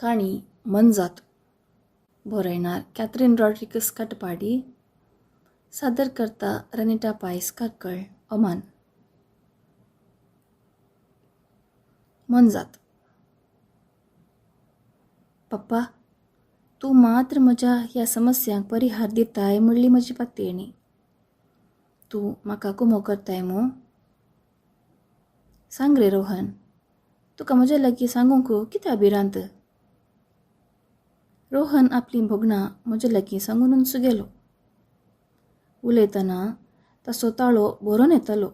काणी मोनजात. बरयणार कॅथरीन रॉड्रिगस कटपाडी. सादर करता रनिटा पायस कार्कळ, ओमान. मोनजात. पप्पा, तूं मात्र म्हज्या ह्या समस्यांक परिहार दिताय म्हणली म्हजी पातयेणी. तूं म्हाका कुमो करताय मू? सांग रे रोहन, तुका म्हज्या लागीं सांगूंक कित्याक भिरांत? रोहन आपलीं भोगणां म्हज्या लागीं सांगूनच गेलो. उलयतना ताचो ताळो भरून येतालो.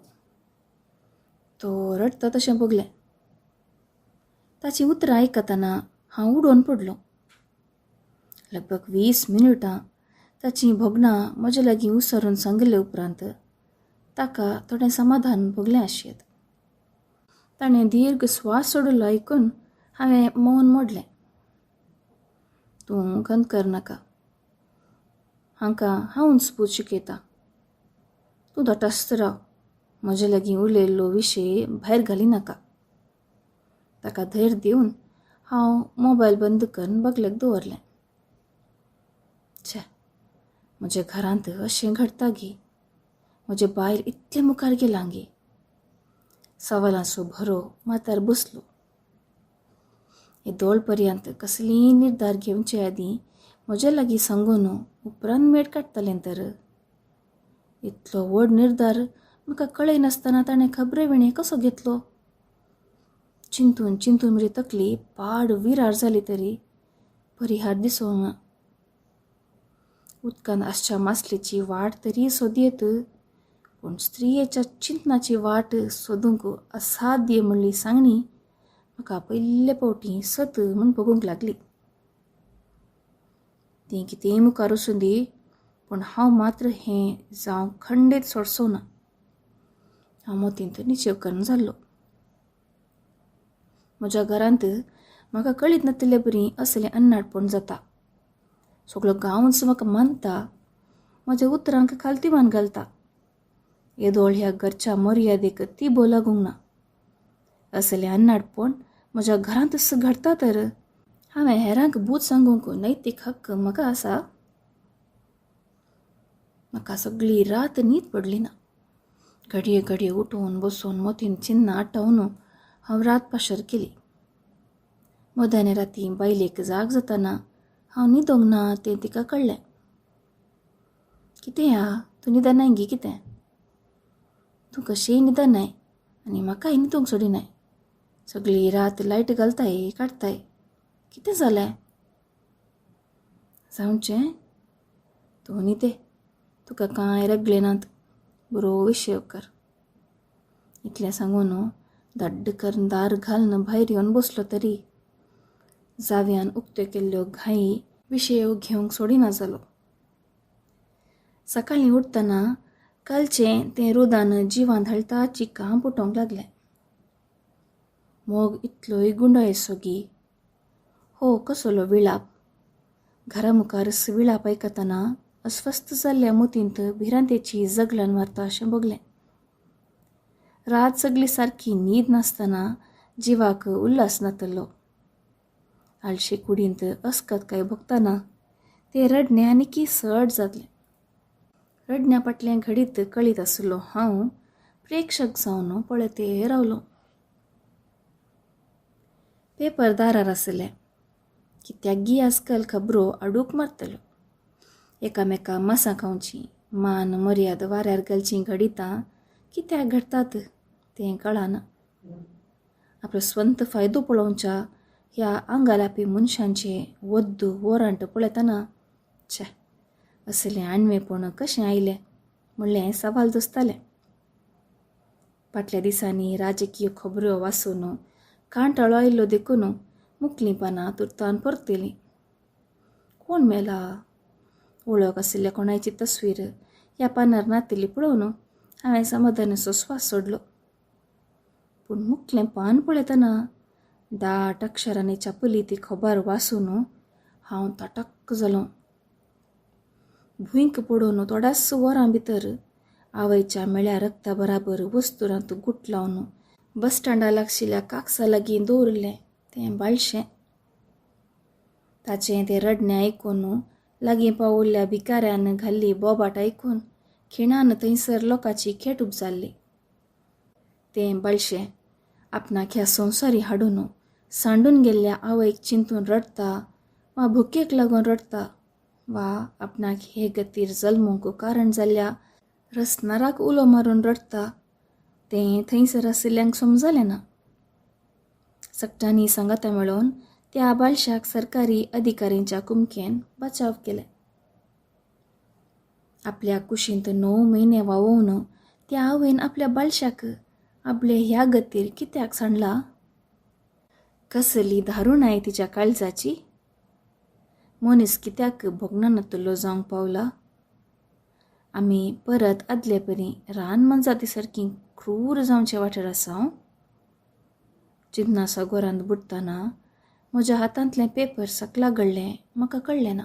तो रडटा तशें भोगलें. ताचीं उतरां आयकतना हांव उडोवन पडलो. लगभग 20 मिनटां ताचीं भोगणां म्हज्या लागीं उसरून सांगिल्ले उपरांत ताका थोडें समाधान भोगलें आशियेत. ताणें दीर्घ स्वास सोडिल्लो आयकून हांवें मौन मोडलें. तूं खंत करनाका, हांकां हांवूच पूत शिकयतां. तूं तटस्थ राव, म्हजे लागीं उलयल्लो विशय भायर घालिनाका. ताका धैर्य दिवन हांव मोबायल बंद करून बगलेक दवरलें. छे, म्हज्या घरांत अशें घडटा गी? म्हजें बायल इतलें मुखार गेलां गे? सवालांचो भरो माथ्यार बसलो. येदोळ पर्यंत कसलीय निर्धार घेवचे आदीं म्हज्या लागीं सांगून उपरांत मेळ काडटलें तर. इतलो व्हड निर्धार म्हाका कळयनासतना ताणें खबरे विणें कसो घेतलो? चिंतून चिंतून म्हजी तकली पाड विरार जाली तरी परिहार दिसूंक ना. उदकांत आसच्या मासलेची वाट तरी सोदयेत, पूण स्त्रियेच्या चिंतनाची वाट सोदूंक असाध्य म्हणली सांगणी म्हाका पयले फावटी सत म्हूण भोगूंक लागली. तीं कितेंय मुखार वचूं दी, पूण हांव मात्र हें जावं खंडीत सोडचो ना. हांव मतींत निश्चेव करून जाल्लो. म्हज्या घरांत म्हाका कळीत नातिल्ले बरी असलें अन्नाडपण जाता. सगळो गांवच म्हाका मानता, म्हज्या उतरांक खालती मान घालता. येदोळ ह्या घरच्या मर्यादेक तिबो लागूंक ना. असलें अन्नाडपण म्हज्या घरांतच घडटा तर हांवें हेरांक बूद सांगूंक नैतीक हक्क म्हाका आसा? म्हाका सगळी रात न्हीद पडली ना. घडये घडये उठून बसून मतीन चिन्नां आठोवन हांव रात पाशर केली. मध्यान राती बायलेक जाग जाताना हांव न्हिदोंक ना तें तिका कळ्ळें. कितें या, तूं न्हिदनाय गी कितें? तूं कशेंय न्हिदनाय आनी म्हाकाय न्हिदोंक सोडिनाय. सगळी रात लायट घालताय काडटाय. कितें जालें? जावचें, तूं न्हिदे, तुका कांय रगले नात, बरो विशय कर. इतलें सांगून धड्ड करून दार घालून भायर येवन बसलो तरी जाव्यान उक्त्यो केल्ल्यो घाई विशय घेवंक सोडिना जालो. सकाळीं उठतना कालचें तें रुदान जिवान हालता चिकां पुटोवंक लागलें. मोग इतलोय गुंडायसो गी? हो कसलो विळाप? घरा मुखार विळाप आयकतना अस्वस्थ जाल्ल्या मतींत भिरांतेची जगल्यान मारता अशें भोगलें. रात सगळी सारकी न्हीद नासतना जिवाक उल्हास नातलो. आळशे कुडींत अस्कत काय भोगतना तें रडणें आनीकी चड जातलें. रडण्या फाटलें घडीत कळीत आसलो हांव प्रेक्षक जावन पळयते रावलो. पेपर दारार आसले. कित्याक गी आजकाल खबरो अडूक मारतल्यो. एकामेका मासां खावचीं, मान मर्याद वाऱ्यार घालचीं घडितां कित्याक घडटात तें कळना. आपलो स्वंत फायदो पळोवच्या ह्या आंगालापी मनशांचे वद्द वोरांट पळयतना छे, असलें आणवेपण कशें आयलें म्हणलें सवाल दिसतालें. फाटल्या दिसांनी राजकीय खबऱ्यो वाचून कांटाळो आयिल्लो देखून मुकलीं पानां तुर्तान परतलीं. कोण मेला? वळख आशिल्ल्या कोणायची तस्वीर ह्या पानार नातिल्ली पळोवन हांवें समाधानाचो स्वास सोडलो. पूण मुकलें पान पळयतना दाट अक्षरांनी छापली ती खबर वाचून हांव तटक्क जालो. भुंयक पडून थोड्याच वरां भितर आवयच्या मेळ्या रक्ता बराबर वस्तुरांत गुट लावन बस स्टँडा लागशिल्ल्या काकसा लागीं दवरिल्लें तें बाळशें. ताचें तें रडणें आयकून लागीं पावुल्ल्या भिकाऱ्यान घाल्ली बोबाट आयकून खिणान थंयसर लोकांची खेटूप जाल्ली. तें बाळशें आपणाक ह्या संवसारी हाडून सांडून गेल्ल्या आवयक चिंतून रडटा वा भुकेक लागून रडटा वा आपणाक हे गतीर जल्मूंक कारण जाल्ल्या रसनाराक उलो मारून रडटा तें थंयसर आशिल्ल्यांक समजलें ना. सगटांनी सांगाता मेळोवन त्या बाळशाक सरकारी अधिकाऱ्यांच्या कुमकेन बचाव केले. आपल्या कुशींत 9 म्हयने वावोवन त्या आवयन आपल्या बाळशाक आपले ह्या गतीर कित्याक सांडला? कसली धारुणाय तिच्या काळजाची! मनीस कित्याक भोगणानातलो जावंक पावला? आमी परत आदले परी रान मनजाती सारकी क्रूर जावचे वाटेर आसा. चिंतना सागोरांत बुडटना म्हज्या हातांतलें पेपर सकला गळ्ळें म्हाका कळ्ळें ना.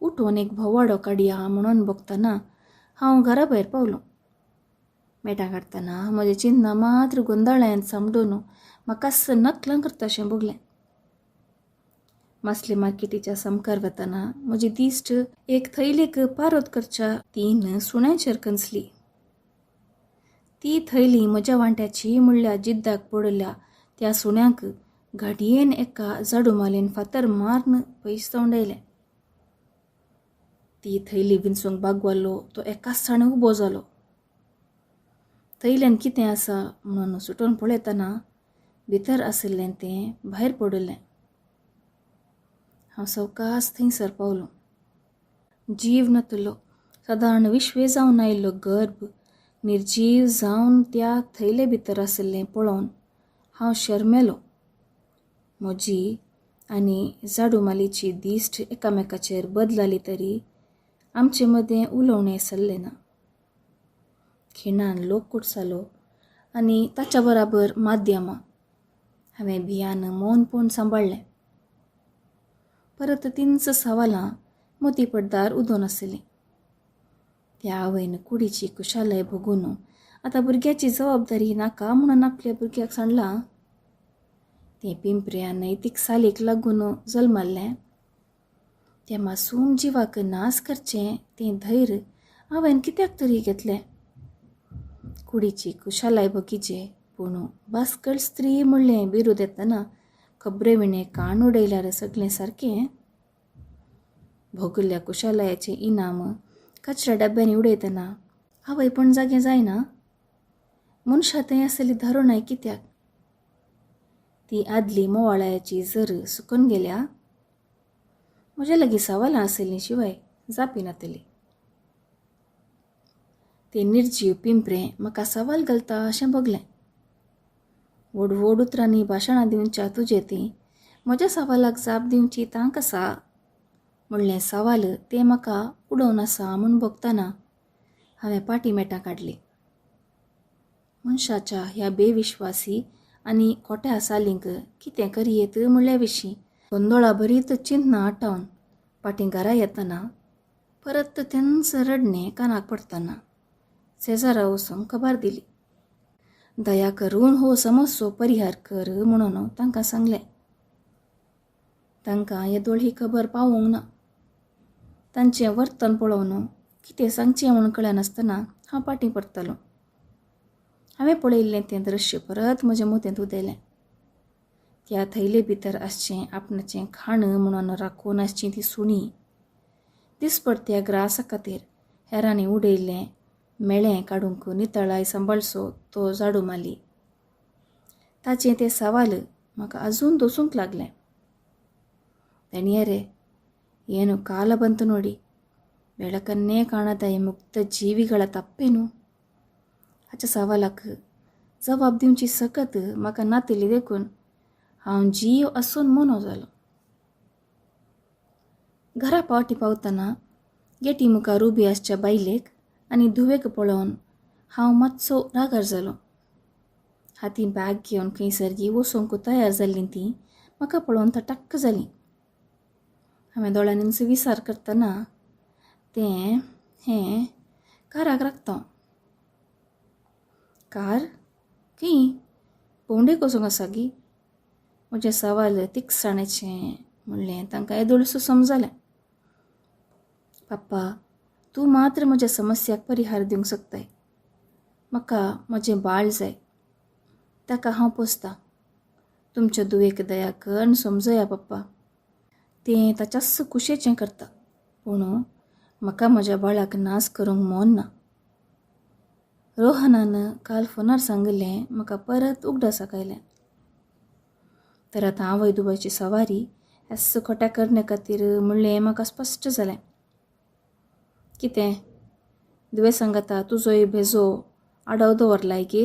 उठून एक भोवाडो काडया म्हणून भोगतना हांव घरा भायर पावलो. मेटां काडटना म्हजें चिंतना मात्र गोंदळ्यांत सांबडून म्हाकाच नकलां करता अशें भोगलें. मासले मार्केटीच्या सामकार वतना म्हजी दिश्ट एक थैलेक पारोत करच्या 3 सुण्यांचेर कंचली. ती थैली म्हज्या वांट्याची म्हणल्यार जिद्दाक पडिल्ल्या त्या सुण्यांक घडयेन एका जाडूमालेन फातर मारून पयस तोंडयलें. ती थैली विंचूंक बागवालो तो एकाच साणे उबो जालो. थैल्यान कितें आसा म्हणून सुटून पळयतना भितर आशिल्लें तें भायर पडिल्लें. हांव सवकास थंयसर पावलो. जीव नातलो सादारण विश्वे जावन आयिल्लो गर्भ निर्जीव जावन त्या थैले भितर आशिल्लें पळोवन हांव शरमेलो. म्हजी आनी जाडूमालीची दिश्ट एकामेकाचेर बदलाली तरी आमचे मदें उलोवणें सरलें ना. खिणान लोक कुटसालो आनी ताच्या बराबर माध्यमां. हांवें भियान मौनपण सांबाळ्ळें. परत 3 सवालां मोती पडदार उदोवन आसलीं. त्या आवयन कुडीची कुशालय भोगून आतां भुरग्याची जबाबदारी नाका म्हणून आपल्या भुरग्याक सांडलां. तें पिंपऱ्या नैतीक सालीक लागून जल्मल्लें. त्या मासूम जिवाक नास करचें तें धैर्य आवयन कित्याक तरी घेतलें? कुडीची कुशालाय भोगीचे पूण बास्कळ स्त्री म्हणलें बिरूद येतना खबरे विणें कान उडयल्यार सगळें सारकें. भोगल्ल्या कुशालयाचें इनाम कचऱ्या डब्यांनी उडयतना आवय पण जागें जायना. मनशां थंय आसली धारुणाय कित्याक? ती आदली मोवाळायाची जर सुकून गेल्या. म्हज्या लागीं सवालां आसलीं शिवाय जापी नातली. ते निर्जीव पिंपरें म्हाका सवाल घालता अशें भोगलें. व्हड व्हड उतरांनी भाशणां दिवच्या तुजे ती म्हज्या सवालाक जाप दिवची तांक आसा म्हणलें सवाल तें म्हाका उडोवन आसा म्हूण भोगतना हांवें पाटी मेटां काडली. मनशाच्या ह्या बेविश्वासी आनी खोट्या सालींक कितें करयेत म्हणल्या विशीं गोंदोळा भरीत चिंतना आटावन पाटीं घरा येतना परत तेंच रडणें कानाक पडटना शेजारा वचून खबर दिली. दया करून हो समस्यो परिहार कर म्हणून तांकां सांगलें. तांकां येदोळ ही खबर पावोवंक ना. तांचें वर्तन पळोवन कितें सांगचें म्हणून कळनासतना हांव पाटीं परतलो. हांवें पळयिल्लें तें दृश्य परत म्हज्या मोतेंत उदयलें. त्या थैले भितर आसचें आपणाचें खाण म्हणून राखून आसची ती सुणी दिसपडत्या ग्रासा खातीर हेरांनी उडयल्लें मेळें काडूंक नितळाय सांबाळचो तो जाडू माली. ताचें तें सवाल म्हाका अजून दोसूंक लागलें. ದಣಿಯರೇ, ಏನು ಕಾಲ ಬಂತು ನೋಡಿ. ಬೆಳಕನ್ನೇ ಕಾಣದ ಈ ಮುಕ್ತ ಜೀವಿಗಳ ತಪ್ಪೇನು? हाच्या सवालाक जबाब दिवची सकत म्हाका नातिल्ली देखून हांव जीव आसून मोनो जालो. घरा पावटी पावतना गेटी मुखार उबी आसच्या बायलेक आनी धुवेक पळोवन हांव मातसो रागार जालो. हाती बॅग घेवन खंयसरगी वचूंक तयार जाल्लीं तीं म्हाका पळोवन थटक्क जालीं. हांवें दोळ्यांनीच विचार करतना तें हें काराक राखता. कार खंय भोंवडेक वचूंक आसा गी? म्हजें सवाल तिकसाणेचें म्हणलें तांकां येदोळसो समजलें. पप्पा, तूं मात्र म्हज्या समस्याक परिहार दिवंक शकताय. म्हाका म्हजें बाळ जाय, ताका हांव पोसतां. तुमच्या दुवेक दया कर समजया पप्पा. तें ताच्याच कुशेचें करता, पूण म्हाका म्हज्या बाळाक नाश करूंक मन ना. रोहनान काल फोनार सांगिल्लें म्हाका परत उगडासाक आयलें. तर आतां आवय दुबायची सवारी एस खोट्या करणे खातीर म्हणलें म्हाका स्पश्ट जालें. कितें दुवे सांगता तुजोय भेजो आडाव दवरलाय गे?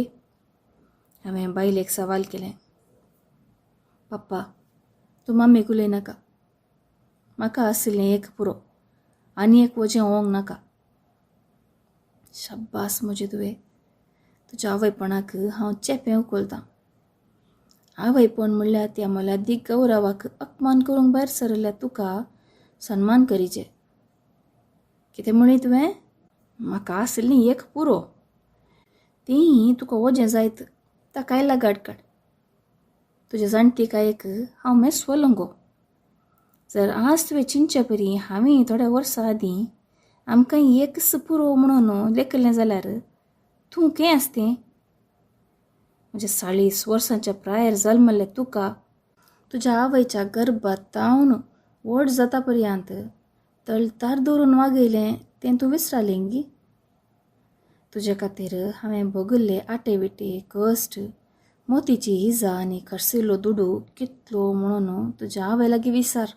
हांवें बायलेक सवाल केलें. पप्पा, तूं मम्मीक उलय नाका. म्हाका आशिल्लें एक पुरो, आनी एक वजें ओंग नाका. शाब्बास म्हजे दुवे, तुज्या आवयपणाक हांव चेपें उखलतां. आवयपण म्हणल्यार त्या मोलादीक गौरवाक अपमान करूंक भायर सरिल्ल्या तुका सन्मान करीजे. कितें म्हळें तुवें? म्हाका आशिल्लें एक पुरो, तीं तुका वजें जायत ताकाय लगाड काड. तुज्या जाणटीकायेक हांव मेस्वलो गो. जर आज तुवें चिंतचे परी हांवें थोड्या वर्सां आदीं आमकां एकच पुरो म्हणून लेखलें जाल्यार तूं कें आसतें? म्हज्या 40 वर्सांच्या प्रायर जल्मल्लें तुका तुज्या आवयच्या गर्भात तावन व्हड जाता पर्यंत तळतार दवरून वागयलें तें तूं विसरालें गी? तुजे खातीर हांवें भोगिल्ले आटे विटे कश्ट, मोतीची इजा आनी खर्सिल्लो दुडू कितलो म्हणून तुज्या आवय लागीं विसार.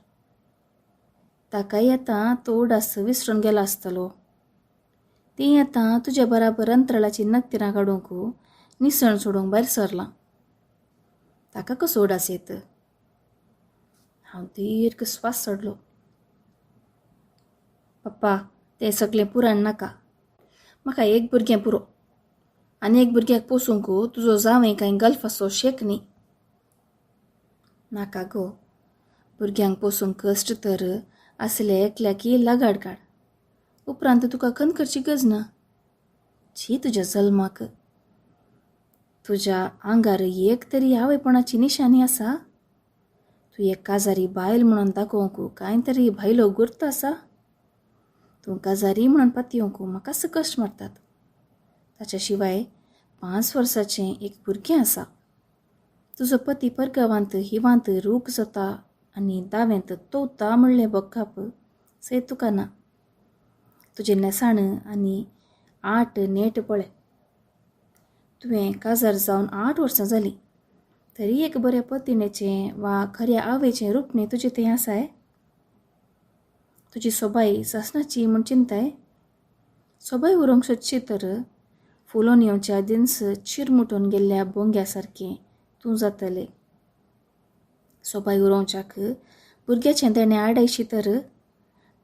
ताकाय आतां तो उडास विसरून गेला आसतलो. ती आतां तुज्या बराबर अंतराळाची नक्तिरां काडूंक निसण सोडूंक भायर सरलां. ताका कसो उडास येत? हांव दीर्घ स्वास सोडलो. पप्पा, तें सगळें पुराण नाका. म्हाका एक भुरगें पुरो. आनी एक भुरग्याक पोसूंक तुजो जावंय कांय गल्फाचो शेक न्ही. नाका गो, भुरग्यांक पोसूंक कश्ट तर आसले एकल्याकी लगाड काड. उपरांत तुका खंत करची गरज ना. छी तुज्या जल्माक. तुज्या आंगार एक तरी आवयपणाची निशाणी आसा? तूं एक काजारी बायल म्हणून दाखोवंक कांय तरी भायलो गुर्त आसा? तूं काजारी म्हणून पातयेवंक म्हाकाच कश्ट मारतात. ताच्या शिवाय 5 वर्साचें एक भुरगें आसा. तुजो पती परगांवांत हिवांत रूख जाता आनी दावेंत तोवता म्हणलें बघाप सयत तुका ना. तुजें न्हेसाण आनी आट नेट पळय. तुवें काजार जावन 8 वर्सां जालीं तरी एक बऱ्या पतिणेचें वा खऱ्या आवयचें रुपणें तुजें थंय आसाय? तुजी सोबाय सासणाची म्हूण चिंताय? सोबाय उरोवंक सोदशी तर फुलोवन येवच्या आदींच चिरमुटून गेल्ल्या बोंग्या सारकें तूं जातलें. सोबाय उरोवच्याक भुरग्याचें देणें आडायशी तर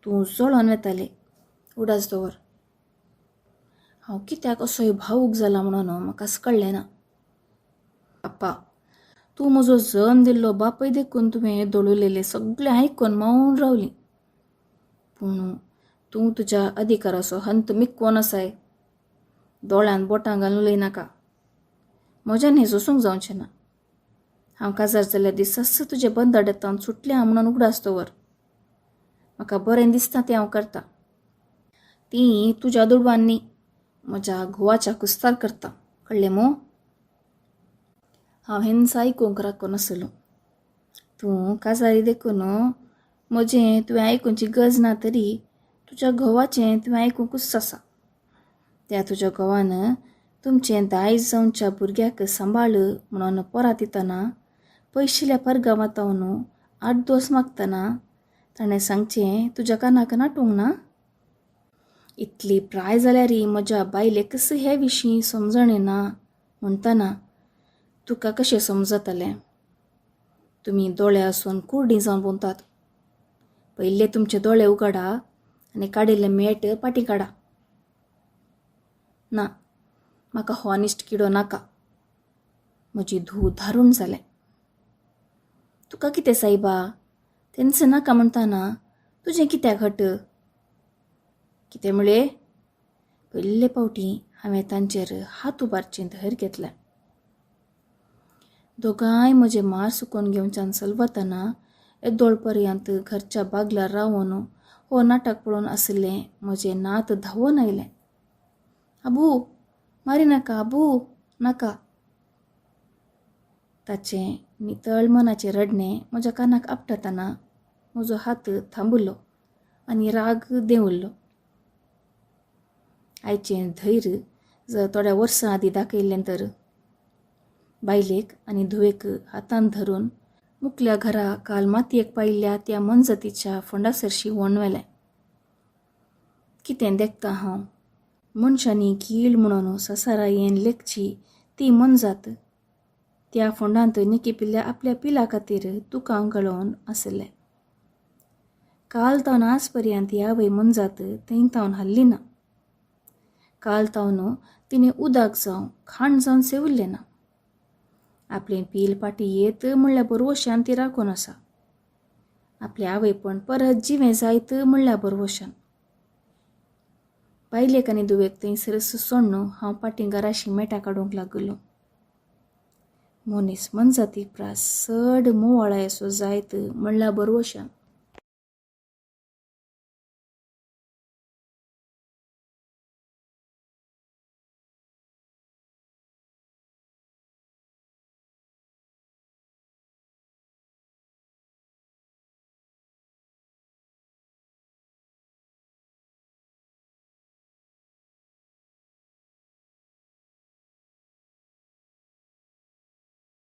तूं जळोन वेतालें. उडास दवर. हांव कित्याक असोय भावूक जाला म्हणून म्हाकाच कळ्ळें ना. पप्पा, तूं म्हजो जल्म दिल्लो बापूय देखून तुवें दोळुलेलें सगळें आयकून मौन रावली. पूण तूं तुज्या अधिकाराचो हंत मिक्कोन आसाय. दोळ्यान बोटां घालून उलय नाका. म्हज्यान हें सोसूंक जावचें ना. हांव काजार जाल्ल्या दिसाच तुजे बंदाडेतान सुटलें हांव म्हणून उगडास दवर. म्हाका बरें दिसता तें हांव करतां. तीं तुज्या दुडवान न्ही, म्हज्या घोवाच्या कुस्तार करता. कळ्ळें मू? हांव हेंच आयकूंक राखून आसलो. तूं काजारी देखून म्हजें तुवें आयकुची गरज ना तरी तुज्या घोवाचें तुवें आयकुंकूच आसा. त्या तुज्या घोवान तुमचें दायज जावच्या भुरग्याक सांबाळ म्हणून परात दितना पयशिल्ल्या परगांवांत 8 दोस मागतना ताणें सांगचें तुज्या कानाक नाटूंक ना? इतली प्राय जाल्यार म्हज्या बायलेकच हे विशीं समजण येना म्हणटना तुका कशें समजतलें? तुमी दोळे आसून कुर्डी जावन भोंवतात. पयले तुमचे दोळे उगाडा आनी काडिल्लें मेट पाटी काडा. ना, म्हाका हो अनिश्ट किडो नाका. म्हजी धूव धारून जालें. तुका कितें सायबा, तेंच नाका म्हणटना तुजें कित्याक हट? कितें म्हळें? पयले फावटी हांवें तांचेर हात उबारचें धैर्य घेतलें. दोगांय म्हजें मार सुकोवन घेवच्यान सलवतना येदोळ पर्यंत घरच्या बागलार रावन हो नाटक पळोवन आशिल्लें म्हजें नात धांवून आयलें. आबू, मारी नाका आबू, नाका. ताचें नितळ मनाचें रडणें म्हज्या कानाक आपटतना म्हजो हात थांबलो आनी राग देंवलो. आयचें धैर्य जर थोड्या वर्सां आदीं दाखयल्लें तर बायलेक आनी धुवेक हातांत धरून मुकल्या घरा काल मातयेक पायिल्ल्या त्या मनजातीच्या फोंडा सरशीं वणवेलें. कितें देखता हांव? मनशांनी कीळ म्हणून ससारायेन लेखची ती मनजात त्या फोंडांत निकिपिल्ल्या आपल्या पिला खातीर दुकां गळोवन आशिल्लें. काल तावन आज पर्यंत ह्या वय मनजात थंय तावन हाल्ली ना. काल तावन तिणें उदक जावं खाण जावन सेविल्लें ना. आपलें पील पाटी येत म्हणल्या बरवशान ती राखून आसा. आपलें आवयपण परत जिवें जायत म्हणल्या बरवशान. बायलेक आनी धुवेक थंयसरच सोडून हांव पाटीं घराशी मेटां काडूंक लागलो. मनीस मनजाती प्रास चड मोवाळायेचो जायत म्हणल्या बरवशान.